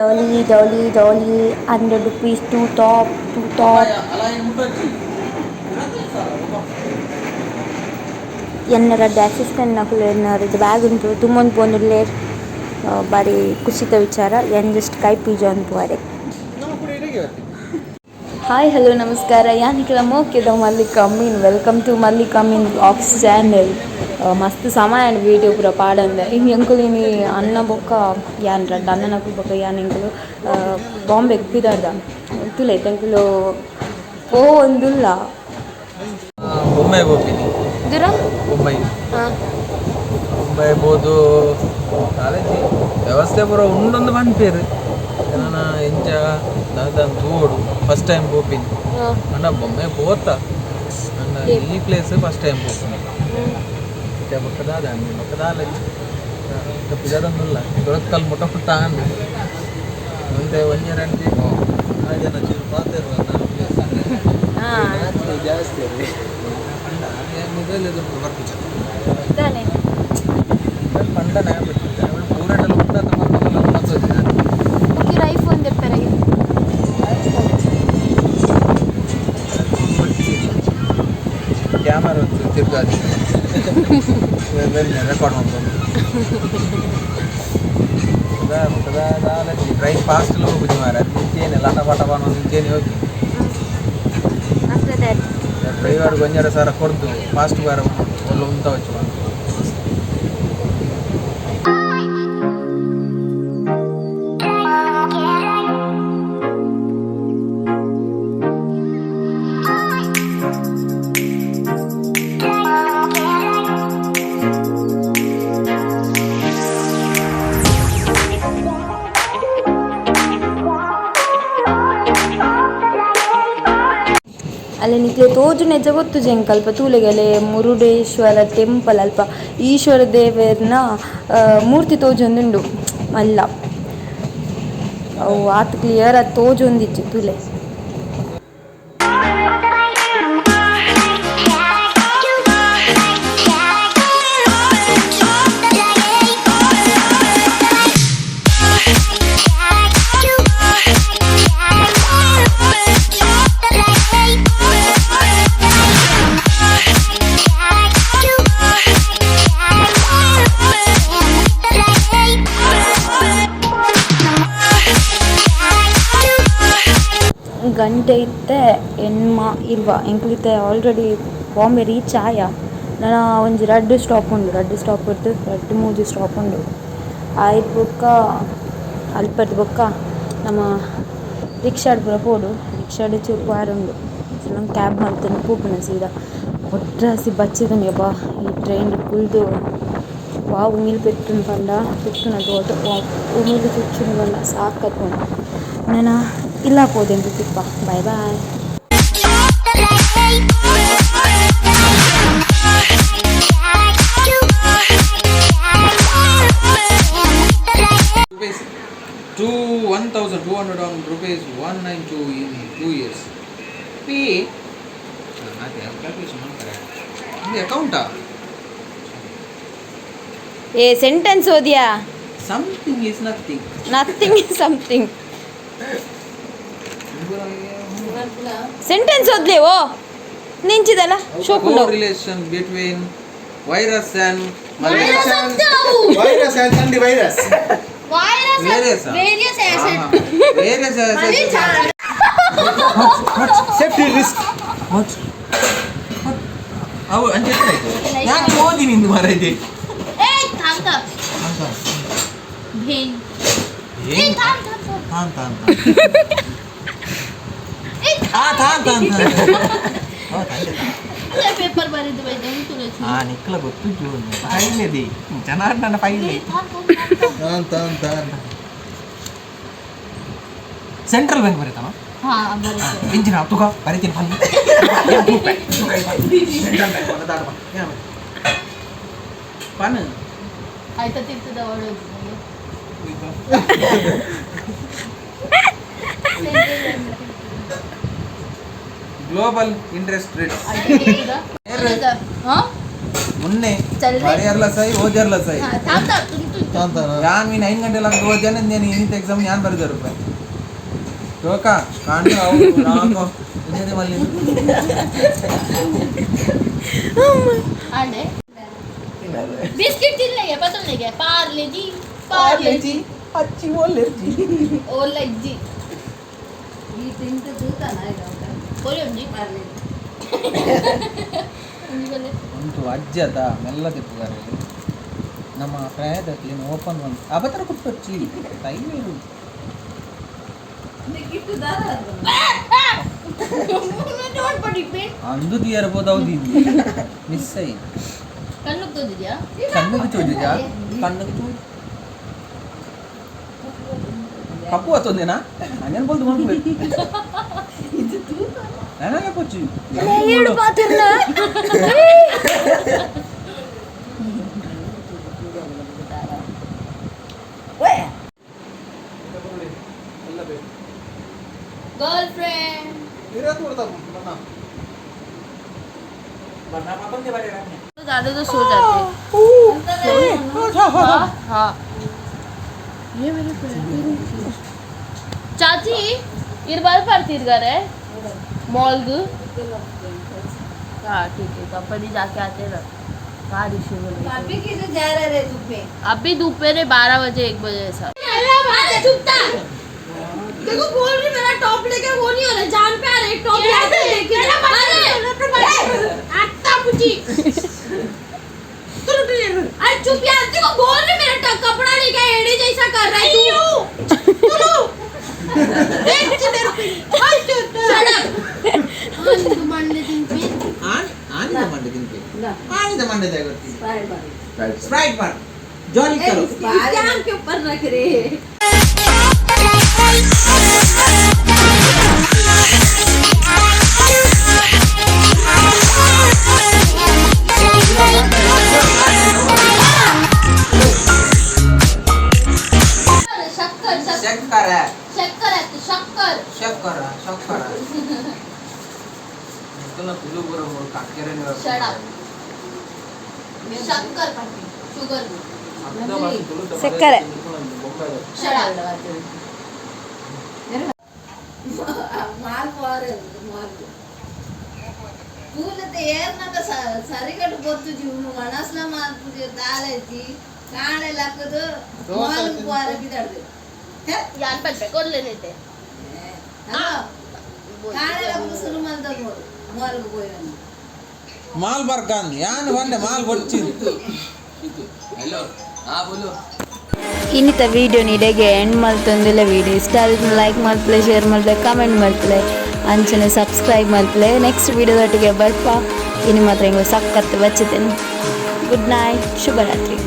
Dolly, Dolly, Dolly, ₹100, two top, two top. ಎನ್ನ ರಡ್ಡ್ assistant ನಕುಲು ಎನ್ನ ರಡ್ಡ್ ಬ್ಯಾಗ್ ನ್ ತುಂಬೊಂದು ಪೋವೊಂದುಲ್ಲೆರ್ ಬಾರಿ ಖುಷಿತ ವಿಚಾರ. ಯಾನ್ ಜಸ್ಟ್ ಕೈ ಪೂಜೊಂದು ಪೋವರೆ. ಹಾಯ್, ಹಲೋ, ನಮಸ್ಕಾರ. ಯಾನ್ ನಿಕಲ್ನ ಮೋಕೆದ Mallika Amin. Welcome to Mallika Amin vlogs channel. ಮಸ್ತ್ ಸಮಯ ಆಂಡ್ ವೀಡಿಯೋ ಪೂರ ಪಾಡಂದೆ. ಎಂಕುಲು ಇನಿ ಅಣ್ಣ ಬೊಕ್ಕ ಯಾನ್, ರಡ್ಡ್ ಅಣ್ಣನಕುಲು ಬೊಕ್ಕ ಯಾನ್, ಎಂಕುಲು ಬಾಂಬೆಗ್ ಪಿದಡ್ದ. ತೂಲೆ, ಎಂಕುಲು ಪೋವೊಂದುಲ್ಲ. ಬೊಂಬೈ ಹೋಗ್ತೀನಿ. ದೂರ. ಬೊಂಬೈ. ಬೊಂಬೈ ಪೋದು ಕಾಲೇಜಿ ವ್ಯವಸ್ಥೆ ಪೂರ ಉಂಡೊಂದು ಪನ್ಪೆರ್. ನನ ಎಂಚ ದಾದ ತೂವೊಡು. First time ಪೋಪಿನಿ. ಅಂಡ ಬೊಂಬೈ ಪೋತ, ಅಂಡ ಈ ಪ್ಲೇಸ್ ಫಸ್ಟ್ ಟೈಮ್ ಪೋಪಿನಿ. ಇತ್ತೆ ಬೊಕ್ಕ ದಾದ ಅಂದ್ ಬೊಕ್ಕ ದಾಲ ಪಿದಡೊಂದುಲ್ಲ. ಸುರತ್ಕಲ್ ಮುಟ ಮುಟ್ಟ ಆಂಡ್. ಒಂತೆ ಒಂಜಿ ರಡ್ಡ್ ಜನ ಚೂರು ಪಾತೆರುವ. ಜಾಸ್ತಿ. ಪಂಡ ಮೊಬೈಲ್ ಬರ್ಪುಜ. ದಾನೆ? ಪಂಡ ಪೂರಟಲ ಉಂಡತ. ಓಕೆ, ಐಫೋನ್ ದೆಪ್ಪರೆ. ಕ್ಯಾಮರಾ ತಿರ್ಗಾದಿ ರೆಕಾರ್ಡ್ ಮಾಡ್ಕೊಂಡು ಟ್ರೈನ್ ಫಾಸ್ಟ್ ಹೋಗುದು ಮಾರ. ಇಂಚೇನೆ ಲಟ ಪಟ ಪನ ಇಂಚೇನೆ ಹೋಗಿ. ಆಫ್ಟರ್ that driver 1500 ಕೊಡ್ದು ಫಾಸ್ಟ್ ಬಾರ ಒಳ್ಳೆ ಉಂತ ವಚ್ಚು. ಅಲ್ಲಿ ನಿಕ್ಲೆ ತೋಜುನೆಜ್ಜ ಗೊತ್ತುಜಿ ಎಂಕ್. ಅಲ್ಪ ತೂಲೆಗಲೆ, ಮುರುಡೇಶ್ವರ ಟೆಂಪಲ್. ಅಲ್ಪ ಈಶ್ವರ ದೇವೆರ್ನ ಮೂರ್ತಿ ತೋಜೊಂದುಂಡು ಮಲ್ಲ. ಅವು ಆತ್ ಕ್ಲಿಯರ್ ಆದ್ ತೋಜೊಂದಿಜ್ಜಿ, ತೂಲೆ. ಗಂಟೆ ಇತ್ತೆ 8:20. ಎಂಕುಲು ಇತ್ತೆ ಆಲ್ರೆಡಿ ಬಾಂಬೆ ರೀಚ್ ಆಯ. ನನ ಒಂಜಿ ರಡ್ಡ್ ಸ್ಟಾಪ್ ಉಂಡು. ರಡ್ಡ್ ಸ್ಟಾಪ್ ಇರ್ದ್ ರಡ್ಡ್ ಮೂಜಿ ಸ್ಟಾಪ್ ಉಂಡು. ಆಯ್ಟ್ ಬೊಕ್ಕ ಅಲ್ಪರ್ದ್ ಬೊಕ್ಕ ನಮ ರಿಕ್ಷಾಡ್ ಪೂರ ಪೋಡು. ರಿಕ್ಷಾಡ್ ಚೂರು ಪೋಯರೆ ಉಂಡು. ಕ್ಯಾಬ್ ಮಲ್ತೊಂದು ಪೋಪುನ ಸೀದಾ. ಒಟ್ರಾಸಿ ಬಚ್ಚಿದುಂಡು ಯಬ್ಬಾ ಈ ಟ್ರೈನ್ ಕುಲ್ದು. ವಾ ಉಮಿಲ್ ಪೆತ್ತುಂಡು ಪಂಡ ಪೆತ್ತುನ ತೋಟ, ಉಮಿಲ್ ಚುಚ್ಚುನು ಪಂಡ ಸಾಕತ್ಪುಂಡು. ನನ ಇಲ್ಲ ಪೋದು ಎಂಕುಲು ತಿಕ್ಕ. Bye bye. Rupees two 1200 on ₹192 in 2 years. P calculation ಮಾಡ್ತಾರೆ ಇದು ಅಕೌಂಟಾ? ಏ, sentence ಓದಿಯಾ? Something is nothing. Nothing is something. Sentence ಓದ್ಲಿ. ಓ, ನಿಂಚಿದಲ್ಲ ಶೋಕುಂಡು. Relation between virus and virus and ಅಂಡಿ virus. Various. Various acid. Various. Safety risk. What? ಅವು ಅಂಚೆ ಆಯ್ತು. ನಾನು ಓದಿ ನಿಂದು ಮಾರಾಯ್ತಿ. ए थांब थांब. भेन. ए थांब थांब थांब. ತಾನ್ ತಾನ್ ಆ ತಾನ್ ತಾನ್ ತಾನ್. ಪೇಪರ್ ಬರೆದು ಬೈದ ಉಂಟು. ಆ ನಿಕ್ಕಲ ಗೊತ್ತು. ಫೈಲ್ ಇದೆ ಜನ ನನ್ನ ಫೈಲ್. थांब थांब थांब. ತಾನ್ ತಾನ್ ತಾನ್. Central bank ಬರೀತಾನ. ಹಾ, ಬರುತ್ತೆ. ಇಂಜಿನ ತುಗ ಬರೀತೀನಿ ಬನ್ನಿ. ಸೆಂಟ್ರಲ್ ಬ್ಯಾಂಕ್ ಪನ್. ಆಯ್ತಾ, ತಿರ್ತದ ಒಳಗೆ. Global interest rates. ಹಾ. ಮೊನ್ನೆ ಚಲ್ ರೆ. ಬರೆಯರ್ಲ ಸೈ, ಓದಿರ್ಲ ಸೈ. थांब थांब. तुम ಯಾನ್ ಮೀನ್ 5 ಗಂಟೆ ಲಕ್ಕ ಓದ್ಯಾನ నేను ಇನ್ನಿತ ಎಕ್ಸಾಮ್ ಯಾನ್ ಬರೆದ ರೂಪಾಯಿ ಟೋಕ ಕಾಂಡು ಅವು ನಾಲ್ಕು ಇನ್ನೇನೆ ಮಲ್ಲಿ. आंडे बिस्किट ತಿನ್ಲೆ ಪತ್ತೊಂದಿಗೆ ಪಾರ್ಲೆ ಜಿ ಪಾರ್ಲೆ ಜಿ ಅಚ್ಚಿ ಒಲ್ಲೆ ಜಿ. ಓಲ್ಲ ಜಿ. ಈ ತಿಂದು ತೂತನ ಇದು. ಕೊರಿ ಒಂಜಿ. ಪಾರ್ಲೆ. ಒಂಜಿ ಬಲ್ಲೆ. ಉಂಟು ಅಜ್ಜದ ಮೆಲ್ಲ ತಿಪ್ಪುಗಾರೆ ನಮ್ಮ ಪ್ರಾಯದ ಕ್ಲೀನ್ ಓಪನ್ ಒಂದು ಅಬತರ ಕುಟ್ಟೊಚ್ಚಿ ತೈವೇರು. ಕಿಟ್ಟು ದಾರ ಅದು. ನೋಡ್ ಪಡಿ ಪೇಂಟ್. ಅಂದು ತೀಯರ್ಬೋದು ಹೌದು, ಮಿಸ್ ಅಯ್ಯ. ಕಣ್ಣು ತೋದಿದ್ಯಾ? ಕಣ್ಣಿಗೆ ಚೂಜಿಜಾ? ಕಣ್ಣಿಗೆ ಚೂಜಿ ಕಪ್ಪು ಹತ್ತೊಂದೇನಾ? ಅಂಜನ್ ಬೋಲ್ದು ಮಾಡ್ಬೇಕು ನಾನೇ ಪೊಚ್ಚು. ಏಳು ಪಾತಿರ್ನ. Girl friend. ज्यादा तो सो जाते हैं। हाँ हाँ, ये मेरे पैर। चाची, इर बार पड़ती घर है मॉल गु। हाँ, ठीक है, कंपनी जाके आते हैं ना। कहाँ ऋषि बोल। अभी किसे जा रहे रे धूप में? अभी दोपहर 12 बजे, 1 बजे ऐसा। देखो, बोल रही मेरा टॉप लेके वो नहीं हो रहा, जान पे आ रहा है। एक टॉप लेके लेके अरे आत्ता पुची अरे चुप यार। देखो, बोल रही मेरा कपड़ा लेके एड़े जैसा कर रहा है तू। चलो देख शट अप. ಮಂಡೆ ತಿನ್ಪಿ. ಆನಿದ ಮಂಡೆ ತಿನ್ಪಿ, ಆನಿದ ಮಂಡೆ ಜಾಗರ್ತಿ. Bye bye. ಸ್ಪ್ರೈಟ್ ಬಾರ್ ಜಾಲಿ ಕರೋ. इसके आंख के ऊपर रख रहे। ಶಕ್ಕರ್. ಶಕ್ಕರ. ಶಕ್ಕರ್ ಆಯ್ತು, ಶಕ್ಕರ್. ಶಕ್ಕರ ಶಕ್ಕರ ಮೊದಲ ತುಳು ಬರೋ ಕಕ್ಕೆರೆ. Shut up. ಶಕ್ಕರ್ ಪಟ್ಟಿ ಶುಗರ್. ಸಕ್ಕರೆ. Shut up. Mall పోరే మాల్ పూలతే ಏರ್ನಕ ಸರಿಗಟ್ಟು ಗೊತ್ತುಜಿ. ಮನಸ್ಲ ಮಾಲ್ಪುಜಿ ದಾಲಜಿ ಕಾಣೆ ಲಕ್ಕದು ಮಾಲ್ ಪೋರೆ ಬಿದಾಡ್ದು. ಯಾನ್ ಪಟ್ಪೆ ಕೊರ್ಲೇನೈತೆ. ಕಾಣೆ ಲಕ್ಕದು ಸುರು ಮಲ್ದ ನೋಡು ಮಾಲ್ಗೆ ಹೋಗಿ. ಮಾಲ್ ಬರ್ಕಾನ್ ಯಾನ್ ಬಂಡೆ ಮಾಲ್ ಬೊಚ್ಚಿ. ಹಲೋ, ಹಾ ಬೋಲು. ಇನ್ನಿತ ವೀಡಿಯೋ ಇಡೆಗೆ ಎಂಡ್ ಮಲ್ತೊಂದಿಲ್ಲ. ವೀಡಿಯೋ ಇಷ್ಟ ಆದ್ರೆ ಲೈಕ್ ಮಲ್ಪಲೆ, ಶೇರ್ ಮಲ್ಪಲೆ, ಕಮೆಂಟ್ ಮಲ್ಪಲೆ, ಅಂಚನೆ ಸಬ್ಸ್ಕ್ರೈಬ್ ಮಲ್ಪಲೆ. ನೆಕ್ಸ್ಟ್ ವೀಡಿಯೋದೊಟ್ಟಿಗೆ ಬರ್ಪ. ಇನ್ನು ಮಾತ್ರ ಹಿಂಗೆ ಸಖತ್ತು ಬಚ್ಚಿತೇನೆ. ಗುಡ್ ನೈಟ್, ಶುಭರಾತ್ರಿ.